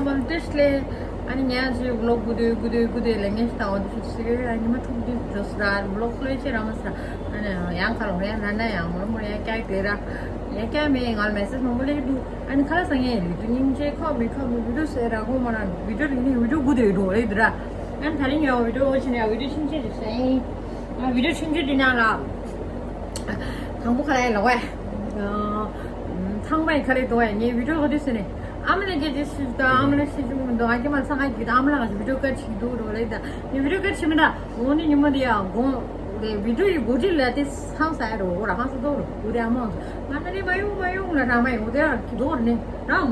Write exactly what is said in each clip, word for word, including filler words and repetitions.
ཀོན་ཊེསཊ་ལས་ཨ་ནི་ངས་ཅིག་བི་ལོག་དགུ་དུས་དགུ་དུས་དགུ་དུས་ལས་ངས་ཤི་ད་འོ་འདི་ཤི་ཤི་གི་ཨ་ཉི་མ་ཐུག་འདི་འགྲོ་སི་ར་བི་ལོག་ལོས་ཆེ་ར་མ་སི་ར། ཨ་ནི་ཡང་ཁ་ལོ་ཡང་ན་ན་ཡང་མོ་མོ་ཡང་ཀྱག་དེ་ར་ཡང་ཀྱག་མེད། ང་ལ་མེ་སེ་ཇི་མང་པོ་སླེབས་འདུག་ཨ་ནི་ཁ་ལ་སང་ངས་ལི་ཏུ་སྙིང་རྗེ་ཁོ་མི་ཁོ་མི་བི་ཌིའོ་ཟེར་ར་གོ་མ་ར་བི་ཌིའོ་རིང་ནི་བི་ཌིའོ་དགུ་དུས་འགྲོ་ལེ་དུ་ར། ཨ་ནི་ད་རིང་ཡང་བི་ཌིའོ་འོ་ཆེ་ནི་ཡང་བི་ཌིའོ་ཆིན་ཆེ་རེད་ཟེར། ཨ་བི་ཌིའོ་ཆིན་ཆེ་དེ་ནང་ལ་དང་པོ་ཁ་ལ་ཡང་ལ་བས། ཚང་མ་ཡི་ཁ་ལ་དུ་བས་ངས་བི་ཌིའོ་ག་དུས་ཟེར་ནས། ཨ་མ་ལགས་ཀྱིས་དེ་ཞུས་ད་ཨ་མ་ལགས་ཤེས་ཀྱི་མི་འདུག་ཨ་ཀྱེ་མ་ཚང་ཁ་གྱིས་ད་ཨ་མ་ལགས་ཀྱིས་བི་ཌིའོ་ཀ་ཅིག་འདུག་རོ་ལེ་ད་ངས་བི་ཌིའོ་ཀ་ཅིག་མི་འདྲ་འོ་ནི་ཉི་མ་དེ་ཡང་དགོང་ལེ་བི་ཌིའོ་ཡི་འགོ་ཁྲིད་ལ་དེ་ཚང་ས་ཡ་རོ་འོ་ར་ཧང་སོ་ཏོ་རོ་འུ་རེ་ཨ་མ་ང་ད་ནི་མ་ཡོང་མ་ཡོང་ལ་ར་མ་ཡོང་དེ་ཡང་གི་དོ་ར་ནི་ར་མ་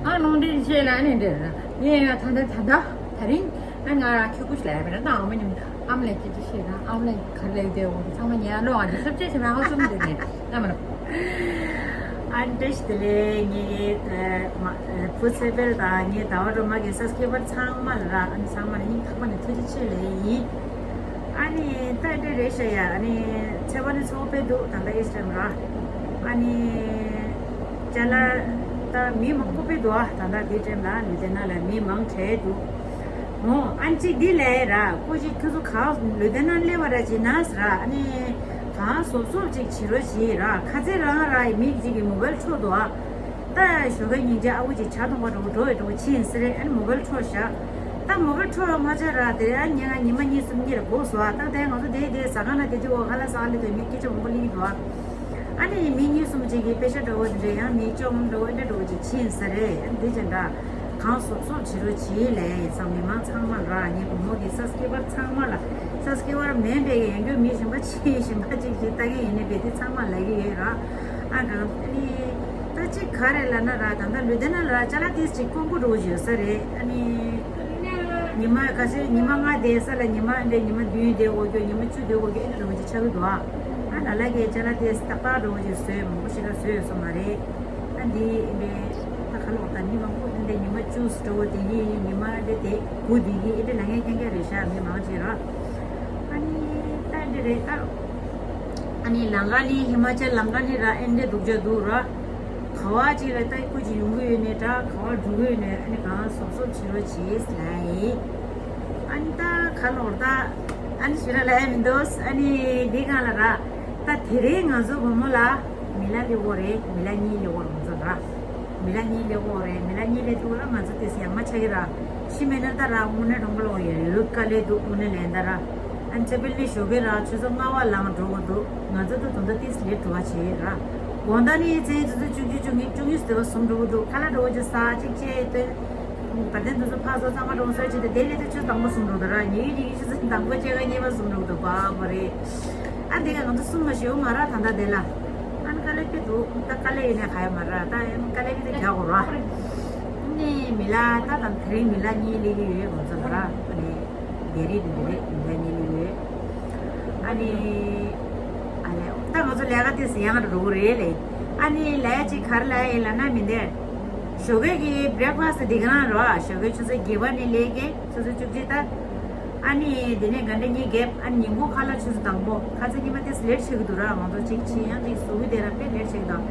ཨ་ནོང་དེ་ཤེས་ལ་ནི་འདྲེ་ར་ངས་ཡང་ད་ད་ད་ད་ད་རིང་ཨ་ང་ར་ཁྱོད་ཀུ་ཤི་ལ་ཡ་མི་འདྲ་ད་ཨ་མ་ཉི་མ། ཨ་མ་ལགས་ཀྱིས་ཅི་བཤད་ན་ཨ་མ་ལགས་ག་རེ་ལབ་དེ་འོ་དེ་ཚང་མ་ཉན་ལོ། ཨ་འདི་ཤོབ་ཅེས་བྱེད་མ་ཧ་སོམ་དེ་ནས་ཨ་མ་ལགས། ཨ་འདྲེ་ཞིག་དེ་ལས་ངས་ཨ་མ་ཨ་བུ་ཚེ་འཕེལ་དང་ངའི་ཟླ་བ་སྒྲོལ་མ་གི་སབ་སི་ཀེ་རེ་བར་ཚང་མ་ལ་ར་ཨ་ནི་ཚང་མ་ལ་སྙིང་ཐག་པ་ནས་ཐུགས་རྗེ་ཆེ་ལབ་ཡིན། ཨ་ནི་ད་འདྲེ་རེད་ཤག་ཡ། ཨ་ནི་ཚེ་བ་ནི་ཚོགས་པའི་འདུག་ད་ལྟ་ཨེ་སི་ཊི་ཨེམ་ར། ཨ་ནི་ཅ་ལག་ད་མི་མང་པོ་པའི་འདུག་ཨ་ད་ལྟ་དེ་ཊེམ་ལ་ལུ་དེ་ན་ལ་མི་མང་དྲགས་འདུག་འོ་ཨ་ནི་གཅིག་འདི་ལས་ར་ཀོ་ཅི་ཁྱོད་ཚོ་གང་ལུས་དེ་ན་སླེབས་པ་ར་ཅིག་ན་ཟེར་ར། ཨ་ནི་གང་སོབ་སོབ་ཅིག་བྱེད་རོགས་བྱེད་ར། ཁ་ཚེ་རང་ར་མི་གཅིག་གི་མོ་བལ་འཕྲོག་འདུག་ཨ། ད་ཞོགས་ཀས་ཉིན་རྗེ་ཨ་ཁུ་ཅིག་ཇ་འཐུང་བ་འགྲོ་འགྲོ་བའི་འགྲོ་བ་ཕྱིན་ཟེར་རེད། ཨ་ནི་མོ་བལ་འཕྲོག་བཞག་ད་མོ་བལ་འཕྲོག་མ་ཆ་ར་དེ་ཨ་ཉིན་ང་ཉི་མ་གཉིས་གསུམ་གཉིས་ར་འགོག་སོང་ཨ། ད་དེ་ང་ཚོ་དེ་དེ་ཟ་ཁང་ན་དེ་དེ་འོ་ཁ་ལག་ཟ་ལེ་དེ་མི་སྐད་ཆ་མང་པོ་གླེང་གི་འདུག་ཨ། ཨ་ནི་མི་གཉིས་གསུམ་ཅིག་གིས་དཔེ་ཆ་འདྲ་བོ་དེ་འདྲ་ཡང་མི་སྐྱོང་འདྲ་བོ་འདྲ་འདྲ་བོ་ཅིག་ཕྱིན་ས་རེད། ཨ་ནི་དེ་ཅན་འདྲ་གང་སོབ་སོབ་བྱེད་རོགས་བྱེད་ལས་ཡིན་ཙང་མི་མང་ཚང་མ་ལ་ངའི་བུ་མོ་གི་སབ་སི་ཀེ་རེ་བར་ཚང་མ་ལ་སབ་སི་ཀེ་རེ་བར་མིན་པའི་ཡང་སྐྱོ་མི་གཞན་པ་ཅིག་གཞན་པ་ཅིག་གིས་ལྟ་གི་ཡིན་ནི་བས་དེ་ཚང་མ་ལ་གི་ཡོད་ར། ཨ་གང་ཨ་ནི་ད་ཅིག་ག་རེ་ལབ་ན་ར་ད་ལྟ་ལུས་དེ་ན་ལ་ཅ་ལག་དེ་ཅིག་དཀོན་པོ་འདྲ་བོ་ཅིག་ཡོད་ས་རེད། ཨ་ནི། ཉི་མ་ཁ་ཤས་ཉི་མ་ལྔ་བསྡད་ས་ལ་ཉི་མ་འདི་ཉི་མ་བདུན་བསྡད་དགོས་རྒྱུ་ཉི་མ་བཅུ་བསྡད་དགོས་རྒྱུ་ཨེ་འདྲ་འདྲ་བོ་ཅིག་ཆགས་ཀྱི་འདུག་ཨ། ཨ་ལ་ལ་གིས་ཅ་ལག་དེ་ཏག་ཏག་འདྲ་བོ་ཅིག་བཟོས་མང་པོ་ཞིག་ལ་བཟོས་ཡོད་ས་མ་རེད། ཨ་འདི་ཨེ་འདྲའི་ད་ཁ་ལོག་ད་མི་མང་པོ་འདི་འདྲའི་ཉི་མ་བཅུ་འདྲ་བོ་དེ་གི་ཉི་མ་འདི་དེ་དགུ་དེ་གི་ཨེ་འདྲ་ལ་ངས་ཁེངས་ཁེངས་རེད་ཤག་མི་མང་ཆེ་ར། ཨ་ནི་ད་འདི་རེད་ད། ཨ་ནི་ལང་ཀ་ནི་ཧི་མ་ཅལ་ལང་ཀ་ནི་ར་ཨེ་འདྲའི་སྡུག་ཅག་འདུག་ར། ག་བ་ཅིག་ལ་ལྟ་སྐུ་ཅིག་ཡོང་གི་ཡོད་ནས་འདྲ་ག་བ་འགྲོ་གི་ཡོད་ནས་ཨ་ནི་གང་སོབ་སོབ་བྱེད་རོགས་བྱེད་ལ་ཡིན། ཨ་ནི་ད་ག་ལོར་ད་ཨ་ནི་ཞེ་དྲག་ལ་ཡ་མི་འདུག་ཨ་ནི་འདི་གང་ལ་ར་ད་དེ་རིང་ང་ཚོ་བུ་མོ་ལ་མི་ལ་ལེ་བོ་རེད། མི་ལ་གཉིས་ལེ་བོ་རེད། ང་ཚོ་ར་མི་ལ་གཉིས་ལེ་བོ་རེད། མི་ལ་གཉིས་ལེ་དུ་ལ་ང་ཚོ་དེ་སི་ཡང་མ་ཆ་གི་ར་ཤི་མེད་ན་ད་ར་དངོས་གནས་གྲོང་པ་ལོག་ཡོད་ལུག་དཀའ་ལས་འདུག་དངོས་གནས་ལན་ད་ར། ཨ་ནི་ཚེ་འཕེལ་ནི་ཞོགས་ཀས་རང་ཆུ་ཚོད་ལྔ་པ་ལངས་འགྲོ་གི་འདུག་ང་ཚོ་ད་དུང་ད་ཏིས་ལེ་འགྲོ་བ་བྱེད་ར། དགོང་དག་ནི་ཚེ་ཡི་ཆུ་ཚོད་བཅུ་གཅིག་བཅུ་གཉིས་བཅུ་གཉིས་ཟེར་བ་གསུམ་འགྲོ་གི་འདུག་ཁ་ལག་འགྲོ་བ་ཅིག་ཟ་ཅིག་བྱས་ཏེ། བར་དེ་འདུག་ཚོ་ཕ་ཚོ་ཚང་མ་འགྲོ་སོ་ཅིག་ཏེ་དེ་ལས་ཏེ་ཆུ་དང་པོ་གསུམ་འགྲོ་འདུག་ར། ཉི་ཡི་ཉི་ཡི་ཆུ་ཚོད་དང་པོ་བཅས་ཀ་གཉིས་པ་གསུམ་འགྲོ་གི་འདུག་པ་པ་རེད། ཨ་འདི་ག་ང་ཚོ་གསུམ་མ་ཞེའུ་མ་ར་ད་ད་དེ་ལ། ཨ་ནི་དཀའ་ལས་ཀྱི་འདུག་ད་དཀའ་ལས་ཡིན་ནས་ག་ཡ་མ་ར་ད་ཡང་དཀའ་ལས་ཀྱི་དེ་རྒྱག་དགོས་ར། ནི་མི་ལ་ད་དང་དེ་རིང་མི་ལ་གཉིས་ལེགས་ཀྱི་ཡོད་ང་ཚོ་ལ་ར། ཨ་ནི། རྒྱ་རིགས་འདི་འདི་རེད། འདི་འདྲ་གཉིས་ལེགས་ཡོད། ཨ་ནི། ཨ་ལས་ད་ང་ཚོ་ལས་ཀ་དེ་ཟེར་ཡང་འགྲོ་གི་རེད་ལས། ཨ་ནི་ལས་ཅིག་ག་རེ་ལས་ཡིན་ལབ་ན་མི་འདི། ཞོགས་ཀས་ཀྱི་བྷི་རེག་ཕ་སི་འདི་ག་རང་རེད་བ། ཞོགས་ཀས་ཆུ་ཚོད་བརྒྱད་པ་ནས་ལས་ཀའི་ཆུ་ཚོད་བཅུ་གཅིག་ལྟར། ཨ་ནི་དེ་ནས་ག་འདྲ་གཉིས་བརྒྱབ། ཨ་ནི་ཉིན་གུང་ཁ་ལག་ཆུ་ཚོད་དང་པོ་ཁ་ཚ་ཉི་མ་དེ་ལེ་ཊི་ཆགས་ཀྱི་འདུག་ར། ང་ཚོ་ཅིག་ཕྱིན་ཡང་ཅིག་ཟུག་གི་དེ་ར་དཔེ་ལེ་ཊི་ཆགས་ཀྱི་འདུག་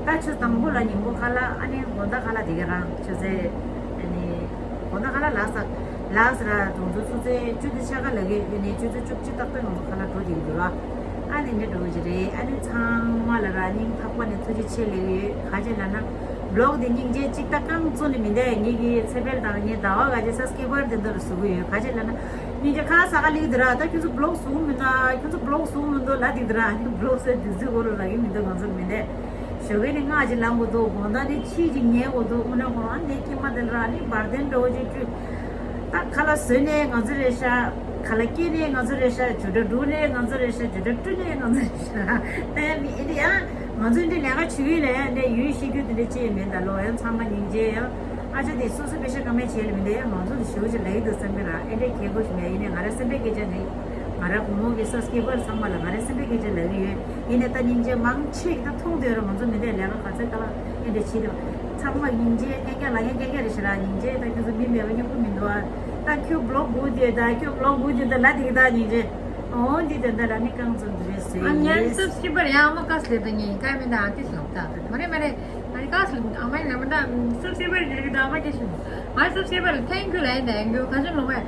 ད་ཆུ་ཚོད་དང་པོ་ལ་ཉིན་གུང་ཁ་ལག་ཨ་ནི་དགོང་དག་ཁ་ལག་དེ་ག་རང་ཆུ་ཚོད་ཨ་ནི། དགོང་དག་ཁ་ལག་ལགས་ས། ལགས་ས་ར་དུང་ཚོ་ཆུ་ཚོད་བཅུ་དེ་ཆ་ག་ལ་གི་ཡོད་ནས་ཆུ་ཚོད་བཅུ་གཅིག་ཏག་ཏག་ང་ཚོ་ཁ་ལག་འགྲོ་བསྡད་ཀྱི་འདུག་ལ། ཨ་ནི་འདྲ་འགྲོ་གི་རེད། ཨ་ནི་ཚང་མ་ལ་ར་སྙིང་ཐག་པ་ནས་ཐུགས་རྗེ་ཆེ་ལེགས་ཡོད། ག་ཅེ་ལ་ན་བི་ལོག་དེ་སྙིང་རྗེ་གཅིག་ད་རྐང་བཙུགས་ནས་མི་འདས། ངེད་ཀྱི་ཚེ་འཕེལ་དང་ངའི་ཟླ་བ་ག་ཅེ་སབ་སི་ཀེ་རེ་བར་དེ་འདྲ་རུ་བཟོ་གི་ཡོད། ག་ཅེ་ལ་ན་སྙིང་རྗེ་ཁ་ལག་ཟ་ག་ལེགས་འདུག་ར། ད་ཁྱོད་ཚོ་བི་ལོག་བཟོ་མི་འདུག་ཁྱོད་ཚོ་བི་ལོག་བཟོ་མི་འདུག་ལབ་འདུག་ར། ཨ་ནི་བི་ལོག་ཟེར་དུས་ཚོད་གོ་རུ་ལ་ཡིན་མི་འདུག་ང་ཚོ་མི་འདས། ཞོགས་ཀས་ནི་སྔ་ཅིག་ལངས་དགོས་འདུག་དགོང་དག་ནི་ཕྱིས་ཅིག་ཉལ་དགོས་འདུག་དངོས་གནས་ཁོ་རང་ནི་ཀྱེ་མ་དེ་ལ་ར་ནི་འབར་ལྡན་འགྲོ་ཅིག་བཅུ། ད་ཁ་ལག་བཟོས་ནས་ང་ཚོ་རེད་ཤག་ཁ་ལག་སྐྱེལ་ནས་ང་ཚོ་རེད་ཤག་ཇོ་འདྲ་འགྲུག་ནས་ང་ཚོ་རེད་ཤག་ཇོ་འདྲ་བཀྲུ་ནས་ང་ཚོ་རེད་ཤག་ད་ཡང་མི་ཨེ་འདི་ཡང་ང་ཚོ་འདི་ལས་ཀ་བྱེད་ཀྱི་ལས་ཡང་འདི་ཡུལ་ཤེས་རྒྱུ་དེ་འདྲ་ཅི་ཡང་མེད། ད་ལོ་ཡང་ཚང་མ་སྙིང་རྗེ་ཡང་ཨ་ཅག་དེ་སོ་སོ་པེ་ཤ་ཀ་མེད་བྱེད་ལ་མི་འདི་ཡང་ང་ཚོ་འདི་ཞེ་པོ་ཅིག་ལ་ཡི་འདུག་བསམ་གི་ར། ཨེ་འདྲ་ཁྱད་གོ་ཞིག་མེད། ཡིན་ནས་ང་ར་སེམས་པའི་སྐད་ཆ་ནི་ང་ར་བུ་མོ་གི་སབ་སི་ཀེ་རེ་བར་ཚང་མ་ལ་ང་ར་སེམས་པའི་སྐད་ཆ་ལབ་ཀྱི་ཡོད། ཡིན་ནས་ད་སྙིང་རྗེ་མང་ཆེ་ད་མཐོང་དུས་ར་ང་ཚོ་མི་འདས་ལས་ཀ་ག་ཚོད་ད་ལ་ཨེ་འདྲ་བྱེད་དུས་ཚང་མ་སྙིང་རྗེ་རྐྱང་རྐྱང་ལ་ཡང་རྐྱང་རྐྱང་རེད་ཤག་ར། སྙིང་རྗེ་ད་ཁྱོད་ཚོ་མི་མེད་པ་སྙིང་པོ་མི་འདུག་ཨ། ད་ཁྱོད་བི་ལོག་སྒུག་དུས་ད་ཁྱོད་བི་ལོག་སྒུག་དུས་ད་ལ་དེ་གི་ད་སྙིང་རྗེ་འོ་འདི་དོན་དག་ལ་ནི་རྐང་ཚོ་འདི་རེད་ཟེར། ཨ་ཉན་སུ་སྐྱིད་པར་ཡང་མ་བཀའ་སླེབས་ད་ངས་བཀའ་མི་ད་ཨ་ཏི་ལོག་ད་མ་རེད་མ་རེད། ཨ་ནི་ ཨ་མ་ཡིན་ན་མ་ད་སབ་སི་ཀེ་རབ་རེ་རེ་གི་ད་ཨ་མ་སྐད་ཆ། ང་སབ་སི་ཀེ་རབ་ཐེང་ཀྱུ་ལབ་ཡིན་ད་ཡང་རྒྱུ་ག་ཚོད་ལོག་ཡ།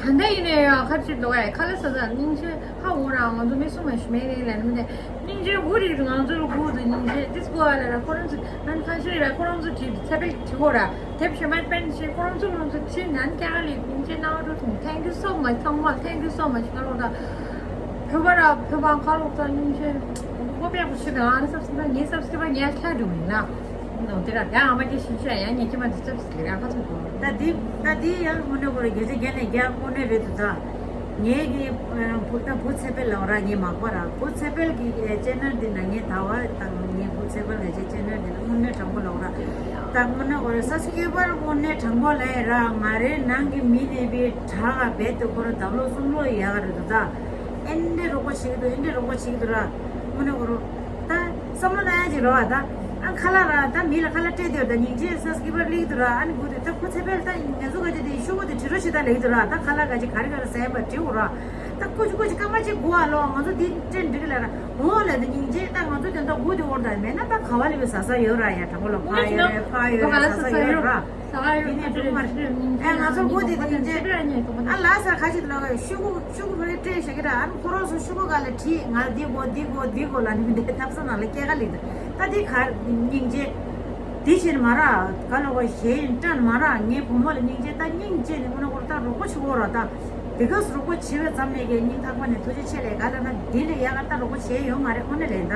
ད་ལྟ་ཡིན་ནའི་ཡང་ཁ་ཅིག་ལོག་ཡ་ཁ་ལག་ཟ་ཟ་སྙིང་རྗེ་ཧ་འོ་ར། ང་ཚོ་མི་སུ་མ་ཞུ་མེད་རེད་ལབ་ནི་མི་དེ་སྙིང་རྗེ་གུ་རིག་ང་ཚོ་ལ་གུ་དུ་སྙིང་རྗེ་ཏིས་གོ་ཨ་ལ་ར་ཁོ་རང་ཚོ་ཨན་ཁ་ཤས་ར་ཁོ་རང་ཚོ་བྲིས་ཚ་པིལ་བྲིས་གོ་ར་དེབ་ཞུ་མ་པན་ཞེས་ཁོ་རང་ཚོ་ཁོ་རང་ཚོ་བྲིས་ནན་ཀྱ་ལི་སྙིང་རྗེ་ནང་རུ་ཐུང་། Thank you so much ཚང་མ། Thank you so much ཁ་ལོག་ད་ཕོ་བ་ར་ཕོ་བ་ཁ་ལོག་ད་སྙིང་རྗེ་གུ་པ་པ་ཞུ་ད་ཨ་ར་སབ་སི་ཀེ་རབ་ངའི་སབ་སི་ཀེ་རབ་ངའི་ཁ་འགྲོ་ཡིན་ན། ནང་དེ་ར་ཡང་ཨ་མ་སྐད་ཆ་ཞིག་བཤད་ཡང་ཉན་གྱི་མ་འདུག་ཚབ་ཟིག་ར་ཁ་ཚུགས་གོ། ད་འདི་ད་འདི་ཡང་དངོས་གནས་ཁོ་ར་བརྒྱ་ཆ་བརྒྱ་ནས་བརྒྱ་དངོས་གནས་རེད་འདུག་ད་ངའི་གི་བུ་ད་བུ་ཚེ་འཕེལ་ལ་འོ་ར་ངའི་མག་པ་ར་བུ་ཚེ་འཕེལ་གི་ཅེ་ནལ་འདི་ན་ངའི་ད་བ་དང་ངའི་བུ་ཚེ་འཕེལ་གི་ཅེ་ནལ་འདི་ན་དངོས་གནས་དྲང་པོ་ལ་འོ་ར་ད་དངོས་གནས་ཁོ་ར་སབ་སི་ཀེ་རབ་དངོས་གནས་དྲང་པོ་ལ་ཡ་ར་ང་རའི་ནང་གི་མི་ནས་པའི་དྲག་ག་བེད་དུ་ཁོ་ར་དག་ལོ་གསུམ་ལོ་ཡག་ག་རེད་འདུག་ད་ཨེ་འདྲས་རོགས་པ་བྱེད་ཀྱི་འདུག་ཨེ་འདྲས་རོགས་པ་བྱེད་ཀྱི་འདུག་ར་དངོས་གནས་ཁོ་ར། ད་བསམ་བློ་བཏང་ཡ་ཅིག་རེད་བ། ད་ཨ་ཁ་ལག་ར་ད་མི་ལ་ཁ་ལག་སྤྲད་དེ་ད་སྙིང་རྗེ་སབ་སི་ཀེ་རབ་ལེགས་འདུག་ར། ཨ་ནི་གུ་དེ་ད་ཁོ་ཚེ་འཕེལ་ད་ང་ཚོ་ག་ཅིག་དེ་ཤོག་གུ་དེ་བྲིས་རོགས་བྱེད་ད་ལེགས་འདུག་ར། ད་ཁ་ལག་ག་ཅིག་ག་རེ་ག་རེ་ཟས་པ་བྲིས་འོ་ར། ད་ཀུ་ཅི་ཀུ་ཅི་སྐར་མ་གཅིག་སྒུག་ཨ་ལོ། ང་ཚོ་འདི་སྤྲད་འགྲིག་ལ་ར་འོ་ལ་ད་སྙིང་རྗེ། ད་ང་ཚོ་དེ་འདྲ་སྒུག་དེ་འོར་ད་མེད་ན་ད་ག་བ་ལས་པའི་ཟ་ས་ཡོད་ར། ཡ་དྲང་པོ་ལ་ཕ་ཡོད་རེད་ཕ་ཡོད་རེད་ཟ་ས་ཡོད་ར། ཡིན་ནའི་སྒྲུང་མ་རེད། ཨེ་ང་ཚོ་སྒུག་དེ་དེ་རིང་ཅེ་ཨ་ལ་ས་ཁ་ཅིག་ལོག་ག་ཤོག་གུ་ཤོག་གུ་མ་རེད་སྤྲད་བཞག་གི་ར། ཨ་ནི་ཁོ་རང་ཚོ་ཤོག་གུ་ག་ལ་བྲིས་ང་འདི་དགོས་འདི་དགོས་འདི་དགོས་ལ་ནི་མི་འདྲ་ཐབ་ས་ནང་ལ་སྐྱེལ་ག་ལེགས་འདུག་ད་འདི་ག་སྙིང་རྗེ་དེ་བཞིན་མ་ར་ག་ལོག་ག་གཞན་སྐྲན་མ་ར་ངའི་བུ་མོ་ལ་སྙིང་རྗེ། ད་སྙིང་རྗེ་ནི་ཁོ་ན་ཁོ་ད་རོགས་པ་ཆུ་བོ་ར་ད་དེ་ག་སུ་རོགས་པ་བྱེད་པའི་ཙམ་ནས་ཀྱི་སྙིང་ཐག་པ་ནས་ཐུགས་རྗེ་ཆེ་ལས་ག་ལ་ན་འདི་ལས་ཡག་ག་ད་རོགས་པ་བྱས་ཡོད་མ་རེད། དངོས་གནས་ལས་ད་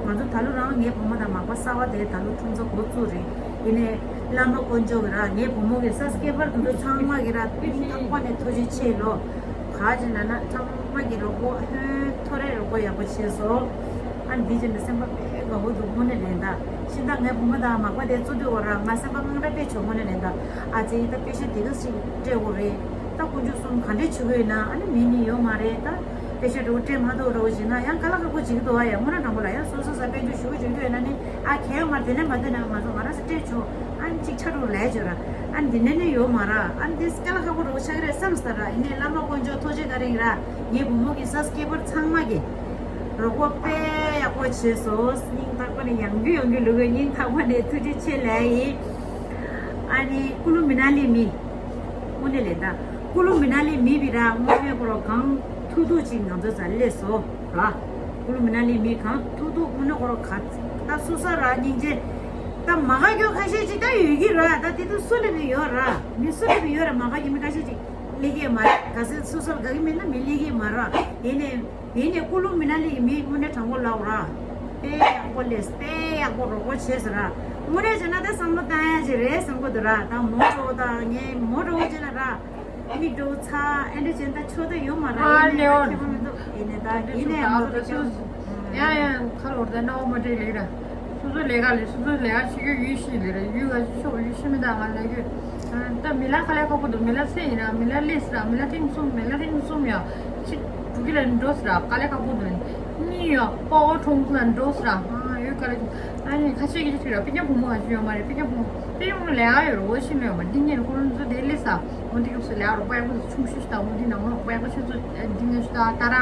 ང་ཚོ་ད་ལོ་རང་ངའི་བུ་མོ་དང་མག་པ་གསར་བ་དེ་ད་ལོ་ཁྲོམ་ཚོ་འགོ་བཙུགས་རེད། ཡིན་ནའི་བླ་མ་དཀོན་མཆོག་གི་ར་ངའི་བུ་མོ་གི་སབ་སི་ཀེ་རབ་དེ་ཚོ་ཚང་མ་གི་ར་སྙིང་ཐག་པ་ནས་ཐུགས་རྗེ་ཆེ་ལོ། ག་ཅི་ན་ན་ཚང་མ་གི་རོགས་པོ་ཧོན་ཐོ་རེ་རོགས་པོ་ཡག་པོ་བྱས་སོ། ཨ་འདི་ཅི་ནི་སེམས་པ་དཔེ་དགའ་བོ་འདུག་དངོས་གནས་ལན་ད་ཤིན་ད་ངའི་བུ་མོ་དང་མག་པ་དེ་བཙུགས་དུས་བ་ར་ང་སེམས་པ་དངངས་སྐྲག་དཔེ་བྱུང་། དངོས་གནས་ལན་ད་ཨ་ཙི་ད་པེ་ཤ་དེ་ག་ཞིག་སྤྲད་དགོས་རེད། ད་དཀོན་མཆོག་གསུམ་ག་འདྲས་བྱེད་དགོས་ཡིན་ན་ཨ་ནི་མི་ནི་ཡོད་མ་རེད། ད་པེ་ཤ་འགྲོ་སྤྲད་མ་ཐུབ་རོགས་བྱེད་ན་ཡང་དཀའ་ལས་ཁག་པོ་བྱེད་ཀྱི་འདུག་ཨ་ཡ་དངོས་གནས་དྲང་པོ་ལ་ཡང་སོ་སོ་ས་དཔལ་འབྱོར་ཞུ་གི་བྱུང་རྒྱུ་ཡོད་ན་ནི། ཨ་ཁྱེད་མར་དེ་ནས་མ་དེ་ནས་ང་ཚོ་ང་རང་ཚོ་སྤྲད་ཆོག་ཨ་ནི་གཅིག་ཆ་དྲུག་ལས་བྱོས་ར། ཨ་ནི་འདི་སྐད་ལ་ཁ་པོ་རོགས་ཆགས་ཀྱི་རེད་བསམ་སྟ་ར། ཡིན་ནའི་བླ་མ་དཀོན་མཆོག་ཐུགས་རྗེ་བཀའ་དྲིན་ར། ངའི་བུ་མོ་གི་སབ་སི་ཀེ་པར་ཚང་མ་གི་རོགས་པ་དཔེ་ཡག་པོ་བྱས་སོ། སྙིང་ཐག་པ་ནས་ཡང་རྒྱུ་ཡང་རྒྱུ་ལུག་གི་སྙིང་ཐག་པ་ནས་ཐུགས་རྗེ་ཆེ་ལབ་ཡིན། ཨ་ནི་ཀུ་ལུ་མི་ན་ལི་མི་དངོས་གནས་ལས་ད་ཀུ་ལུ་མི་ན་ལི་མི་བི་ར་དངོས་གནས་ཁོ་རོ་གང་ཐུག་ཐུག་ཅིག་ང་ཚོ་ཙ་སླེབས་སོ། ར། ཀུ་ལུ་མི་ན་ལི་མི་གང་ཐུག་ཐུག་དངོས་གནས་ཁོ་རང་ག་ད་སུ་ས་ར་སྙིང་རྗེ། ད་མ་ག་གྱོ་ཁ་ཤས་ཅིག་ད་ཡོད་ཀྱི་ར། ད་དེ་དུ་སུ་ལ་བི་ཡོད་ར། མི་སུ་ལ་བི་ཡོད་ར། མ་ག་གྱོ་མི་ཁ་ཤས་ཅིག་ལི་གི་མ་ར། ག་སེ་སུ་ས་ག་གི་མི་ན་མི་ལི་གི་མ་ར། ཡིན་ནས་ཡིན་ནས་ཀུ་ལུ་མི་ན་ལི་མི་དངོས་གནས་དྲང་པོ་ལབ་ར། དཔེ་ཡག་པོ་ལས་དཔེ་ཡག་པོ་རོགས་པོ་བྱས་ཟེར་ར། དངོས་གནས་བྱས་ན་ད་བསམ་བློ་བཏང་ཡ་ཅིག་རེད་བསམ་གི་འདུག་ར། ད་མོ་འགྲོ་ད་ངས་མོ་འགྲོ་བྱས་ན་ར། མིག་འགྲོ་ཚ་ཨེ་འདྲ་བྱས་ད་ཆོ་ད་ཡོད་མ་རེད། ཨ་ཡིན་ནའི་ལེའོ། ད་ཁྱད་པར་མི་འདུག་ཡིན་ནའི་ད་ཡིན་ནའི་ང་ཚོ་ད་ཁྱད་པར་མི་འདུག་ཡང་ཡང་ཁ་ལོར་ད་རྣ་བ་མ་འགྲིག་ལེ་ར། སོ་སོ་ལས་ཀ་ལས་སོ་སོ་ལས་ཀ་བྱེད་རྒྱུ་ཡུལ་ཤེས་ལེ་ར། ཡུལ་ག་ཤོག་ཡུལ་ཤེས་མི་ད་ང་ལ་རྒྱུ། ད་མི་ལ་དཀའ་ལས་ཁག་པོ་འདུག་མི་ལ་སེ་ཡིན་ན་མི་ལ་ལས་སི་ར། མི་ལ་ཐེངས་གསུམ་མི་ལ་ཐེངས་གསུམ་ཡ་ཅིག་འགྲོ་གི་ལ་འགྲོ་སི་ར། དཀའ་ལས་ཁག་པོ་འདུག་གཉིས་ཡ་པའོ་ཁྲོང་ཁུ་ལ་འགྲོ་སི་ར། ཡུལ་དཀའ་ལས་ཨ་ནི་ཁ་ཤས་ཀྱི་ཅིག་ར། པེ་ཀྱང་བུ་མོ་ང་ཅི་ཡོད་མ་རེད། པེ་ཀྱང་བུ་མོ་པེ་ཀྱང་བུ་མོ་ལས་ཀ་ཡོད་ར། འོ་ཤི་མེད་མ་འདི་ཉིན་ཁོ་རང་ཚོ་དེ་ལས་ས། འོ་འདི་སྐབས་སུ་ལས་ཀ་རོགས་པ་ཡག་པོ་ཆུང་ཤོས་ཤིག་དང་འོ་འདི་ནང་ལོགས་རོགས་པ་ཡག་པོ་ཆུང་ཚོ་འདི་ངས་ཤུ་ད་ཏ་ར་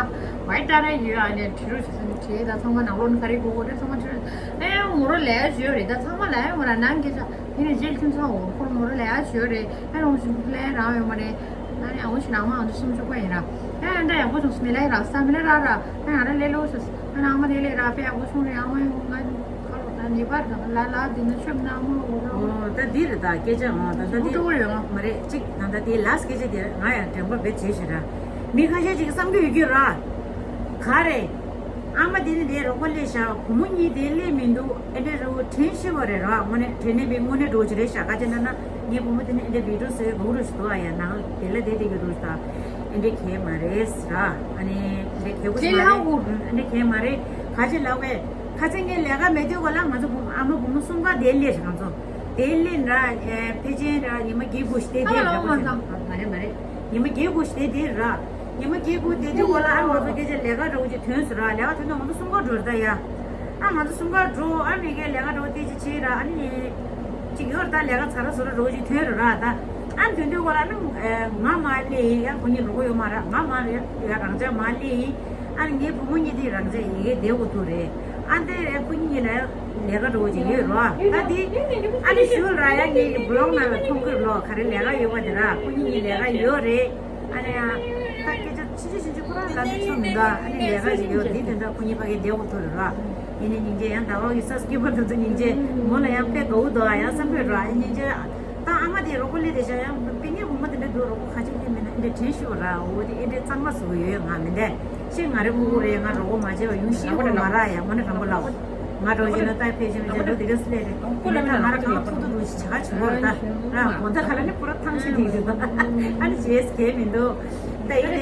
བའི་ཏ་ར་ཡོད། ཨ་ནི་བྲིས་རོགས་ཞུ་ཟེར་ནས་བྲིས། ད་ཚང་མ་ནང་ལོགས་ནས་ག་རེ་དགོས་དགོས་རེད། ཚང་མ་བྲིས་རོགས། ཨེ་མོ་རོ་ལས་ཀ་ཡོད་རེད། ད་ཚང་མ་ལས་ཡོད་མ་ར། ནང་སྐད་ཆ་ཡིན་ནས་རྗེས་ཁྱིམ་ཚང་འོ་ཁོ་རང་མོ་རོ་ལས་ཀ་ཡོད་རེད། ཨེ་རོང་ཞིག་ལས་རང་ཡོད་མ་རེད། ཨ་ནི་ཨ་འོ་ཞིག་ནང་མ་ཨ་འདི་སུམ་ཅུ་པ་ཡིན་ར། ཨེ་ཨ་འདྲ་ཡག་པོ་བྱུང་སོང་། མི་ལ་ཡི་ར་ས་མི་ལ་ར་ར། ཨེ་ང་ར་ལས་ལོ་ཞུ། ཨ་ནི་ཨ་མ་ལས་ལས་ར་དཔེ་ཡག་པོ་བྱུང་རེད། ཨ་མ་ཡང་ང་ཁ་ལོ་ད་ངེས་པར་དང་ལ་ལ་འདི་ནི་ཆོས་ནང་མ་འོ་ར། ཨོ་ད་འདི་རེད། ད་སྐད་ཆ་ཨང་ད་ད་འདི་འགྲོ་གི་ཡོད་ང་། མ་རེད་ཅིག་ད་ད་དེ་ལ་སྐད་ཆ་དེ་ང་ཡང་དྲན་པ་བེད་བྱས་ཤི་ར། མི་ཁ་ཤས་ཅིག་བསམ་གྱི་ཡོད་ཀྱི་ར། ག་རེད། ཨ་མ་དེ་ནི་དེ་རོགས་པ་སླེབས་ཤག་བུ་མོ་གཉིས་དེ་སླེབས་མི་འདུག་ཨེ་འདྲ་རུ་དྲན་ཤི་བ་རེད་ར། དངོས་གནས་དྲན་ནས་པའི་དངོས་གནས་འགྲོ་གི་རེད་ཤག་ག་ཅི་ན་ན་ངའི་བུ་མོ་དེ་ནི་ཨེ་འདྲ་བི་ཌིའོ་བཟོས་གོ་རུ་ཞིག་འདུག་ཨ་ཡ་ནང་དེ་ལ་དེ་དེ་གི་རུ་ཞིག་ད་ཨེ་འདྲ་གས་མ་རེད་ཟེར་ར། ཨ་ནི་ཨེ་འདྲ་གས་གོ་ཞིག་མ་རེད། ཨེ་འདྲ་གས་མ་རེད། ག་ཅི་ལབ་བས། ཁ་ཚན་ངའི་ལས་ཀ་མེད་དུས་གོ་ལ་ང་ཚོ་བུ་མོ་ཨ་མ་བུ་མོ་གསུམ་ཀ་དེ་སླེབས་ཤག་ང་ཚོ་དེ་སླེབས་ར། ཕལ་ཆེར་ར་ཉི་མ་བརྒྱད་དགུ་ཞིག་དེ་དེ་ལ་མ་རེད་མ་རེད། ཉི་མ་བརྒྱད་དགུ་ཞིག་དེ་དེ་ར། ཉི་མ་བརྒྱད་དགུ་དེ་དུས་གོ་ལ་ཨ་ང་ཚོ་སྐད་ཆ་ལས་ཀ་འདྲ་བོ་ཅིག་ཐོན་སོང་ར། ལས་ཀ་ཐོན་དུས་ང་ཚོ་གསུམ་ཀ་འགྲོ་ར་ད་ཡ། ཨ་ང་ཚོ་གསུམ་ཀ་འགྲོ་ཨ་མི་ཀའི་ལས་ཀ་འདྲ་བོ་དེ་ཅིག་བྱེད་ར། ཨ་ནི་ཅིག་ཡོད་ར་ད་ལས་ཀ་ཚ་ར་བཟོ་ར་འདྲ་བོ་ཅིག་ཐོན་ར་ར་ད། ཨ་དེ་དུས་གོ་ལ་ཨ་ནི་ང་མ་སླེབས་ཡིན། ཡ་ཁོ་གཉིས་འགྲོ་གི་ཡོད་མ་ར། ང་མ་ཡ་རང་ཅག་མ་སླེབས་ཡིན། ཨ་ནི་ངའི་བུ་མོ་གཉིས་དེ་རང་ཅག་ཡི་གེ་བསྡད་འོ་ཐུག་རེད། ཨ་འདི་རེད། ཁོ་གཉིས་ལ་ལས་ཀ་འགྲོ་བཞིན་ཡོད་རོ། ད་འདི་ཨ་ནི་ཞུ་ར་ཡ་ངའི་བི་ལོག་ནང་ལ་མཐོང་གི་རོ། ག་རེ་ལས་ཀ་ཡོད་པ་དེ་ར། ཁོ་གཉིས་ལས་ཀ་ཡོད་རེད། ཨ་ནི་ཡང་ད་སྐད་ཆ་ཆུང་ཆུང་ཆུང་ཆུང་ཁོ་རང་ལ་ནི་ཆོ་མི་འདུག་ཨ་ནི་ལས་ཀ་ཞིག་ཡོད། འདི་དོན་དག་ཁོ་གཉིས་ཕ་གི་བདེ་བོ་ཐོར་ར། ཡིན་ནི་སྙིང་རྗེ། ཡང་ཟླ་བ་གི་ས་སྐྱིད་པ་འདུག་ཚོ་སྙིང་རྗེ། མོ་ལ་ཡང་དཔེ་དགའ་བོ་འདུག་ཨ་ཡང་བསམ་ཕོད་ར། སྙིང་རྗེ། ད་ཨ་མ་དེ་རོགས་པོ་ལས་དེ་བྱ་ཡང་སྤུན་ཉེ་བུ་མོ་དེ་འདྲ་འདུག་རོགས་པོ་ཁ་ཆེ་ལས་མེད་ན་ཨེ་འདྲ་དྲན་ཤོར་ར། འོ་དེ་ཨེ་འདྲ་གཙང་མ་བཟོ་གི་ཡོད། ང་མི་འདྲ་ཤེས། ང་རེ་ཕྲུ་གུ་རེད། ང་རོགས་པོ་མ་བྱས་པ་ཡུང་ཤེས་པོ་མ་ར་ཡ། ང་ནི་དྲང་པོ་ལབ། ང་འགྲོ་བཞིན་ན་ད་ཕལ་ཆེར་མི་བྱ་ལོ་དེ་ག་སི་ལས་རེད། ཁོ་ལ་མི་ད་ང་ར་གང་ཐུག་ཐུག་འགྲོ་ཞིག་བྱ་ག་བྱུང་བ་རེད། ད་ར་དགོང་ད་ག་ལ་ནི་པུ་ར་ཐང་ཆེ་དེ་རེད། ད་ཨ་ནི་བྱས་གལ་མི་འདུག་ད་ཡིན་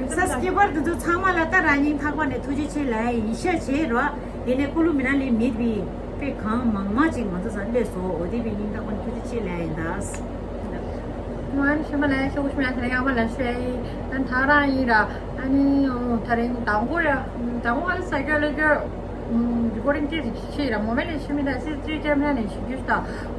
ནས་ས་སྐྱེ་བར་དུ་དུ་ཚང་མ་ལ་ད་རང་སྙིང་ཐག་པ་ནས་ཐུགས་རྗེ་ཆེ་ལབ་ཡིན་ཤ་བྱས་རོ། དེ་ནས་ཀུ་ལུ་མི་ན་ལི་མིད་པི་དཔེ་གང་མང་མང་ཅིག་ང་ཚོ་ས་སླེབས་སོ། འོ་དེ་བི་སྙིང་ཐག་པ་ནས་ཐུགས་རྗེ་ཆེ་ལབ་ཡིན་ད། ང་ནི་ཤི་མ་ལ་ཤོག་ཤི་མ་ཐ་ར་ཡང་མ་ལ་ཤི་ཨ་ཡིན། ད་ཐག་རང་ཡིན་ར། ཨ་ནི་ཐ་རིང་དང་པོ་ཡ་དང་པོ་ང་ལ་ས་སྐྱོ་ལ་སྐྱོ། རི་ཀོ་ཌིང་ཏིས་ཤི་ར་མོ་མེ་ལ་ཤི་མི་ད་སི་ཙི་ཀེམ་ར་ནས་ཤི་རྒྱུ་ད།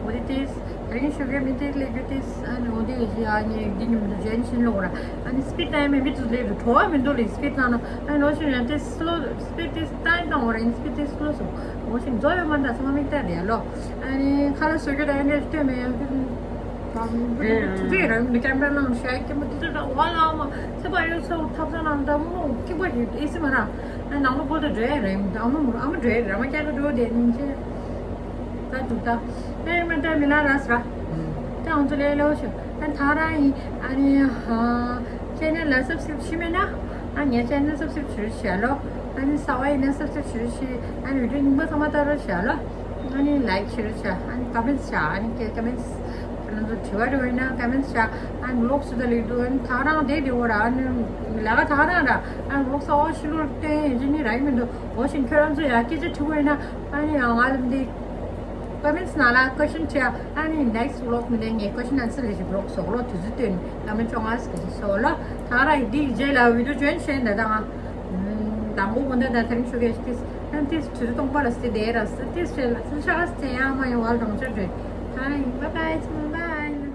འོ་དེ་ཏིས་ད་རིང་ཤོད་གི་མི་དེ་ལེགས་རྒྱུ་དེ། ཨ་ནི་འོ་དེ་ཡི་ཨ་ནི་འདི་ཉིན་དུ་ཇོ་ཡིན་ཕྱིན་ལོག་ར། ཨ་ནི་སྤིད་ཊའིམ་མི་དུ་ལེགས་དུ་བྲོ་བ་མི་འདུག་ལེགས་སྤིད་ལ་ན། ཨ་ནི་ལོ་ཤིན་ཡང་དེ་སི་ལོ་སྤིད་དེ་ཏའི་དང་འོ་ར། ཨ་ནི་སྤིད་དེ་སི་ལོ་སོ་འོ་ཤིན་རྫོ་ཡོད་མ་འདྲ་ས་མ་མིག་ལྟ་རེད་ལོ། ཨ་ནི་ཁ་ལ་སོ་གི་ད་ཨ་ནི་ལྟོས་མེད་ཡང་དེ་དེ་རང་གི་ཀེམ་ར་ནང་ཤ་ཡི་ཀེམ་དེ་དེ་ད་བ་ལ་མ་ཚེ་བ་ཡོད་ཚོ་ཐབ་ས་ནང་ད་མོ་ཀི་བ་ཡོད་ཨེ་སི་མ་ར། ཨ་ནང་ལོ་བོ་དེ་འདྲ་རེད། ཨ་མ་ཨ་མ་འདྲ་རེད། ར་མ་ཀྱ་ག་འགྲོ་དེ་ནི་ཆེ། ད་འདུག་ད། ཨེ་མ་འདྲ་མི་ལ་ར་སི་ར། ད་ང་ཚོ་ལས་ལོ་ཤོ། ད་ཐག་རང་ཡིན། ཨ་ནི་ཧ། ཅེ་ནལ་ལ་སབ་སི་ཀྲེབ་བྱས་མེད་ན། ཨ་ངའི་ཅེ་ནལ་སབ་སི་ཀྲེབ་བྱེད་རོགས་བྱེད་ལོ། ཨ་ནི་གསར་པ་ཡིན་ན་སབ་སི་ཀྲེབ་བྱེད་རོགས་བྱེད། ཨ་ནི་བི་ཌིའོ་རྙིང་པ་ཚང་མ་ལྟ་རོགས་བྱེད་ལོ། ཨ་ནི་ལའིཀ་བྱེད་རོགས་བྱེད། ཨ་ནི་ཀོ་མེན་ཊི་བྱེད། ཨ་ནི་ཀེ་ཀོ་མེན་ཊི། ཁྱེད་རང་ཚོ་དྲི་བ་རེ་བ་ཡིན་ན་ཀོ་མེན་ཊི་བྱེད། ཨ་ནི་ལོག་སུ་ད་ལེགས་འདུག་ཨ་ནི་ཐག་རང་དེ་དེ་འོ་ར། ཨ་ནི་ལས་ཀ་ཐག་རང་ར། ཨ་ནི་ལོག་ས་འོ་ཕྱི་ལོགས་བསྟན་ཡིན་ཅི་ནི་ར་ཡིན་མི་འདུག་འོ་ཤིན་ཁྱོད་རང་ཚོ་ཡང་སྐད་ཆ་དྲི་བ་ཡིན་ན། ཨ་ནི་ཡང་ང་ལ་འདི་ཀོ་མེན་ཊི་ནང་ལ་ཀོ་ཤིན་བྱེད། ཨ་ནི་ནེག་སི་ཊི་ཝི་ལོག་མི་འདྲ་ངས་ཀོ་ཤིན་ཨན་སར་ལས་ཤིག་ཝི་ལོག་སོགས་ལོ་དུས་ཚོད་བཏོན་ནས་ཀོ་མེན་ཊི་ཅོག་ང་སི་ག་ཞིག་སོགས་ལོ། ད་ར་ཡི་འདི་རྗེས་ལ་བི་ཌིའོ་ཇོ་ཡིན་བྱས་འདི་ད་ང་དང་པོ་གོ་འདི་ད་ཐ་རིང་ཤོད་གས་ཤིག་ཏིས་ཨན་ཏིས་དུས་ཚོད་སྟོང་པ་ལ་སི་དེ་ར་སི་ཏིས་བྱས་ལ་སི་ཤ་སི་ཡང་མ་ཡོང་བ་ལ་གྲོང་ཆོད་རེད། ད་ར་ཡིན། བཱའི་བཱའི།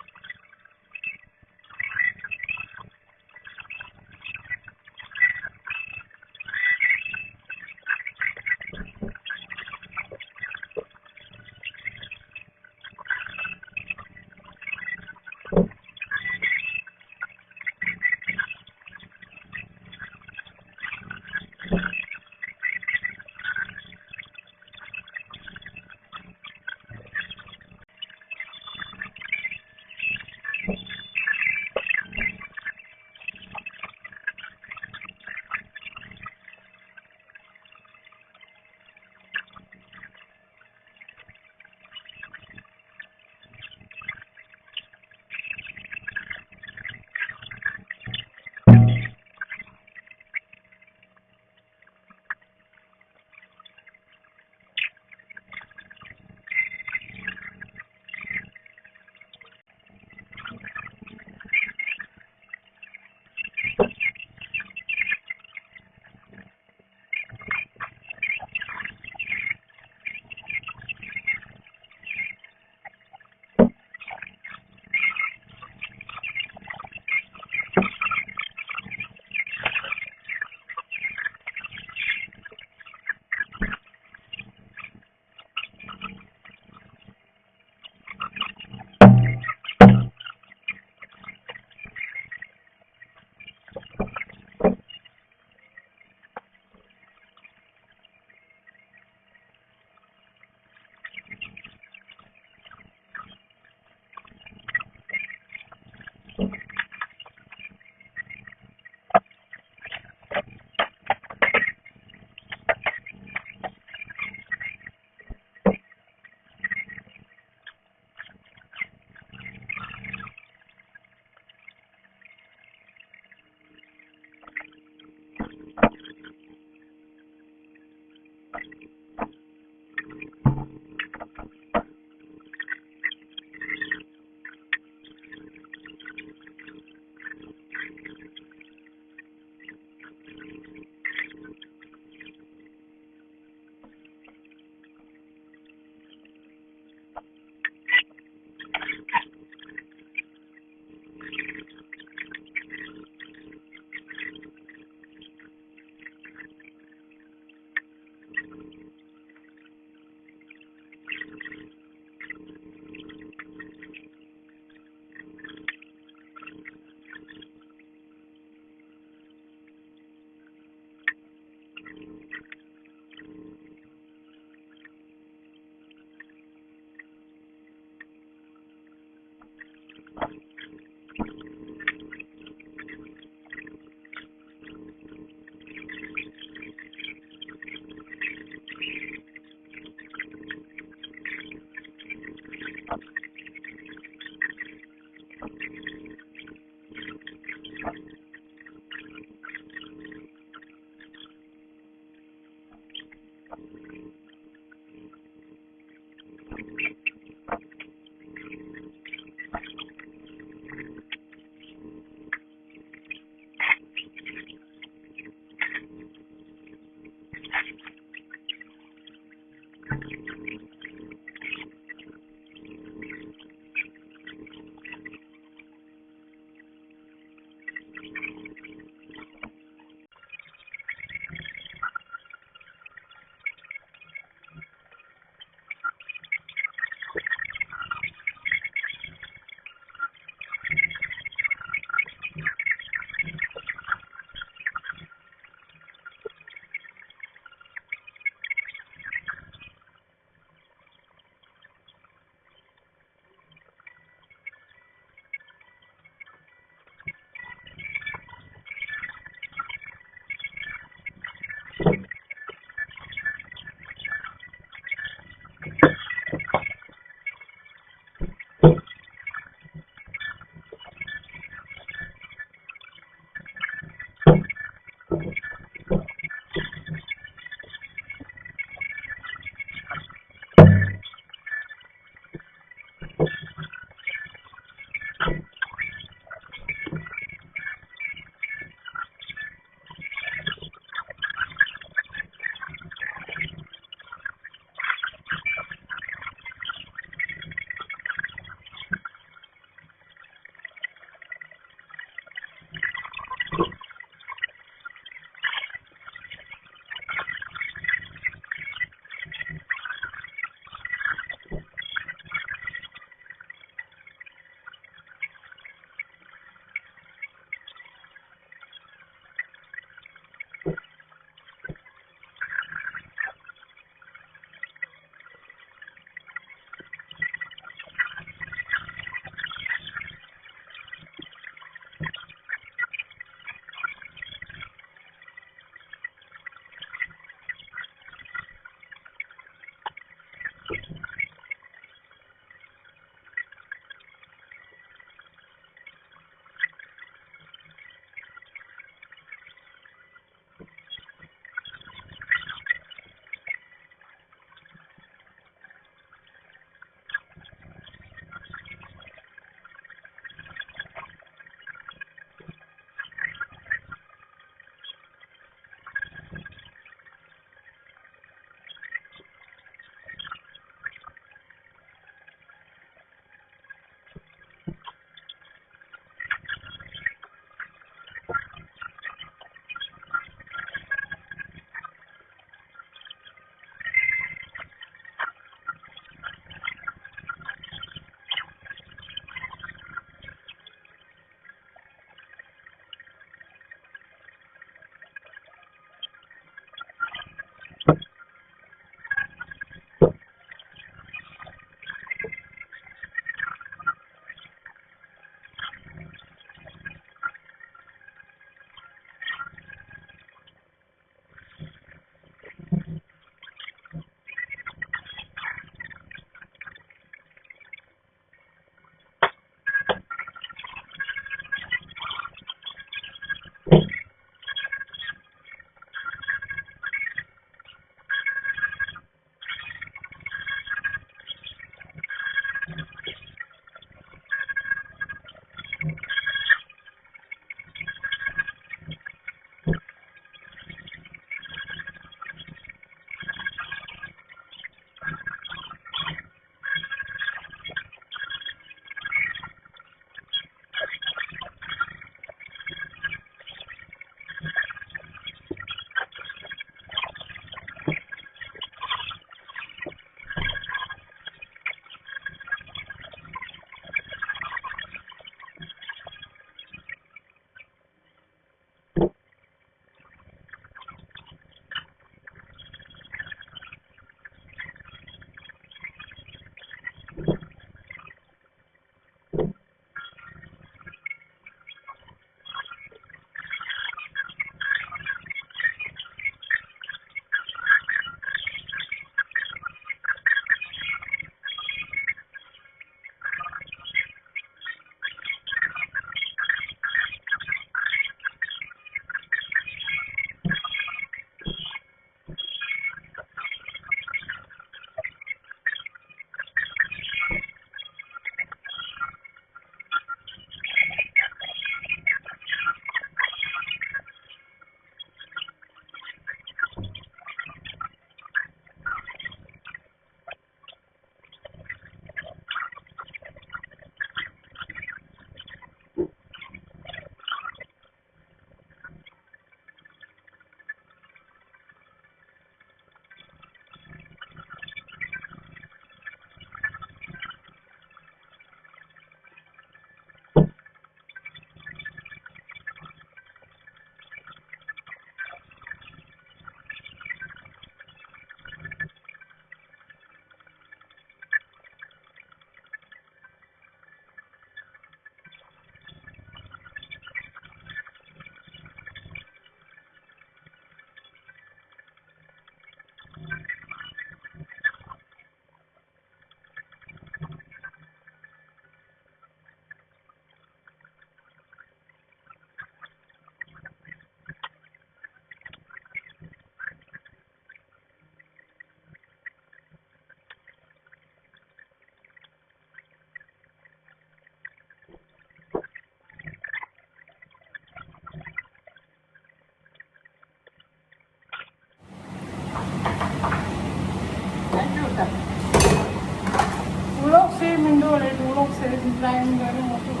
ལས་དུ་ལོག་སེ་དུ་ལ་ཡང་འགྲོ་རུ་མ་ཐུབ།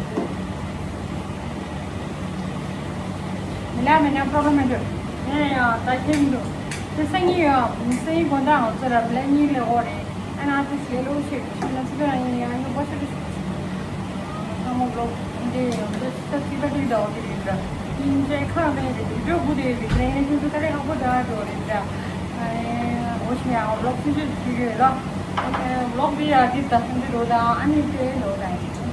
མི་ལ་མི་ཉམས་པྲོ་ལེམ་མི་འདུག་ཡང་ཡང་ད་ཁྱིམ་འདུག་དེ་སང་ཉིན་ཡང་སང་ཉིན་དགོང་དག་ང་ཚོ་ར་མི་ལ་གཉིས་ལས་འོ་རེད། ཨ་ན་དེ་སི་ལེ་ལོ་ཞིག་ཤི་ན་སི་ཀ་ར་ཡིན་ཡང་ཡོད་པ་ཞིག་རེད། ཚང་མ་ལོག་འདི་ཡང་དེ་ས་ཚིག་པ་དེ་འདྲ་བ་དེ་རེད་འདྲ། ཡིན་ཚེ་ཁ་མེད་རེད། དུས་འགྲོ་དགུ་དེ་རེད། ལས་ངན་ཁྱོད་ཚོ་ད་རེས་ཧ་གོ་ད་འགྲོ་རེད་འདྲ། ཨ་ནི་འོ་ཞིག་ཡང་ལོག་སུ་ཞིག་ཞུ་གི་ཡོད་ལ། ཨ་ནི་ལོག་དེ་ཡང་དེ་ད་སེམས་དེ་འགྲོ་དང་ཨ་ནི་དེ་འགྲོ་དང་།